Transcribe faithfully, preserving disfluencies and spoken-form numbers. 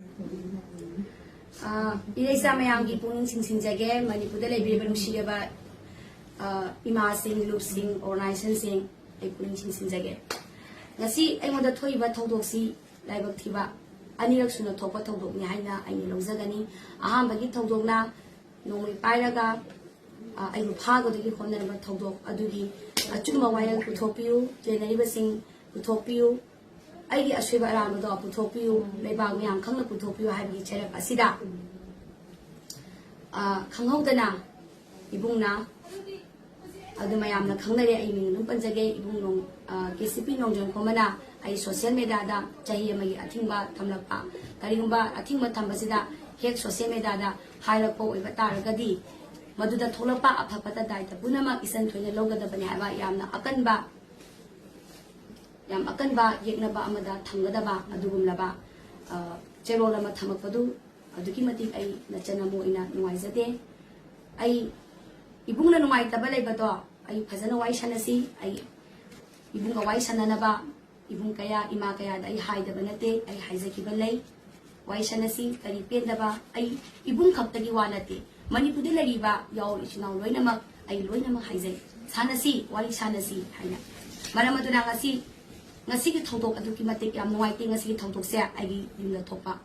ꯑ, ꯏꯔꯩꯆꯥ ꯃꯌꯥꯝꯒꯤ ꯄꯨꯛꯅꯤꯡ ꯆꯤꯡꯁꯤꯟꯖꯒꯦ꯫ ꯃꯅꯤꯄꯨꯔꯗ ꯂꯩꯕꯤꯔꯤꯕ ꯅꯨꯡꯁꯤꯔꯕ, ꯑ, ꯏꯃꯥꯁꯤꯡ, ꯂꯨꯞꯁꯤꯡ, organizationꯁꯤꯡ, ꯑꯩ ꯄꯨꯛꯅꯤꯡ ꯆꯤꯡꯁꯤꯟꯖꯒꯦ꯫ ꯉꯁꯤ ꯑꯩꯉꯣꯟꯗ ꯊꯣꯛꯏꯕ ꯊꯧꯗꯣꯛꯁꯤ ꯂꯥꯏꯕꯛ ꯊꯤꯕ ꯑꯅꯤꯔꯛ ꯁꯨꯅ ꯊꯣꯛꯄ ꯊꯧꯗꯣꯛꯅꯤ ꯍꯥꯏꯅ ꯑꯩꯅ ꯂꯧꯖꯒꯅꯤ꯫ ꯑꯍꯥꯟꯕꯒꯤ ꯊꯧꯗꯣꯛꯅ ꯅꯣꯡꯃꯩ ꯄꯥꯏꯔꯒ, ꯑ, ꯑꯩꯕꯨ ꯐꯥꯒꯗꯕꯒꯤ ꯍꯣꯠꯅꯔꯤꯕ ꯊꯧꯗꯣꯛ ꯑꯗꯨꯒꯤ ꯑꯆꯨꯝꯕ ꯋꯥꯌꯦꯜ ꯄꯨꯊꯣꯛꯄꯤꯌꯨ, ꯆꯦꯟꯅꯔꯤꯕꯁꯤꯡ ꯄꯨꯊꯣꯛꯄꯤꯌꯨ, ꯑꯩꯒꯤ ꯑꯁꯣꯏꯕ ꯑꯔꯥꯟꯕꯗꯣ ꯄꯨꯊꯣꯛꯄꯤꯌꯨ, ꯂꯩꯕꯥꯛ ꯃꯌꯥꯝ ꯈꯪꯅ ꯄꯨꯊꯣꯛꯄꯤꯌꯨ ꯍꯥꯏꯕꯒꯤ ꯆꯩꯔꯛ ꯑꯁꯤꯗ, ꯑ, ꯈꯪꯍꯧꯗꯅ ꯏꯕꯨꯡꯅ, ꯑꯗꯨ ꯃꯌꯥꯝꯅ ꯈꯪꯅꯔꯦ, ꯑꯩ ꯃꯤꯡ ꯑꯗꯨꯝ ꯄꯟꯖꯒꯦ, ꯏꯕꯨꯡ ꯅꯣꯡ-, ꯑ, ꯀꯦ ꯁꯤ ꯄꯤ ꯅꯣꯡꯖꯣꯟ ꯈꯣꯝꯕꯅ ꯑꯩ social mediaꯗ ꯆꯍꯤ ꯑꯃꯒꯤ ꯑꯊꯤꯡꯕ ꯊꯝꯂꯛꯄ꯫ ꯀꯔꯤꯒꯨꯝꯕ ꯑꯊꯤꯡꯕ ꯊꯝꯕꯁꯤꯗ ꯍꯦꯛ social mediaꯗ ꯍꯥꯏꯔꯛꯄ ꯑꯣꯏꯕ ꯇꯥꯔꯒꯗꯤ, ꯃꯗꯨꯗ ꯊꯣꯛꯂꯛꯄ ꯑꯐ ꯐꯠꯇ ꯗꯥꯏꯇ ꯄꯨꯝꯅꯃꯛ ꯏꯆꯟ ꯊꯣꯏꯅ ꯂꯧꯒꯗꯕꯅꯤ ꯍꯥꯏꯕ ꯌꯥꯝꯅ ꯑꯀꯟꯕ, ꯌꯥꯝ ꯑꯀꯟꯕ ꯌꯦꯛꯅꯕ ꯑꯃꯗ ꯊꯝꯒꯗꯕ ꯑꯗꯨꯒꯨꯝꯂꯕ, ꯑ, ꯆꯦꯔꯣꯜ ꯑꯃ ꯊꯝꯃꯛꯄꯗꯨ ꯑꯗꯨꯛꯀꯤ ꯃꯇꯤꯛ ꯑꯩ ꯅꯆꯟ ꯑꯃ ꯑꯣꯏꯅ ꯅꯨꯡꯉꯥꯏꯖꯗꯦ꯫ ꯑꯩ ꯏꯕꯨꯡꯅ ꯅꯨꯡꯉꯥꯏꯇꯕ ꯂꯩꯕꯗꯣ ꯑꯩ ꯐꯖꯅ ꯋꯥꯔꯤ ꯁꯥꯟꯅꯁꯤ꯫ ꯑꯩ ꯏꯕꯨꯡꯒ ꯋꯥꯔꯤ ꯁꯥꯟꯅꯅꯕ ꯏꯕꯨꯡ ꯀꯌꯥ, ꯏꯃꯥ ꯀꯌꯥꯗ ꯑꯩ ꯍꯥꯏꯗꯕ ꯅꯠꯇꯦ, ꯑꯩ ꯍꯥꯏꯖꯈꯤꯕ ꯂꯩ꯫ ꯋꯥꯔꯤ ꯁꯥꯟꯅꯁꯤ, ꯀꯔꯤ ꯄꯦꯟꯗꯕ, ꯑꯩ ꯏꯕꯨꯡ ꯈꯛꯇꯒꯤ ꯋꯥ ꯅꯠꯇꯦ, ꯃꯅꯤꯄꯨꯔꯗ ꯂꯩꯔꯤꯕ ꯌꯥꯎꯔꯤ ꯏꯆꯤꯜ ꯏꯅꯥꯎ ꯂꯣꯏꯅꯃꯛ ꯑꯩ ꯂꯣꯏꯅꯃꯛ ꯍꯥꯏꯖꯩ, ꯁꯥꯟꯅꯁꯤ, ꯋꯥꯔꯤ ꯁꯥꯟꯅꯁꯤ ꯍꯥꯏꯅ꯫ ꯃꯔꯝ ꯑꯗꯨꯅ ꯉꯁꯤ, ꯉꯁꯤꯒꯤ ꯊꯧꯗꯣꯛ ꯑꯗꯨꯛꯀꯤ ꯃꯇꯤꯛ ꯌꯥꯝ ꯅꯨꯡꯉꯥꯏꯇꯦ꯫ ꯉꯁꯤꯒꯤ ꯊꯧꯗꯣꯛꯁꯦ ꯑꯩꯒꯤ ꯌꯨꯝꯗ ꯊꯣꯛꯄ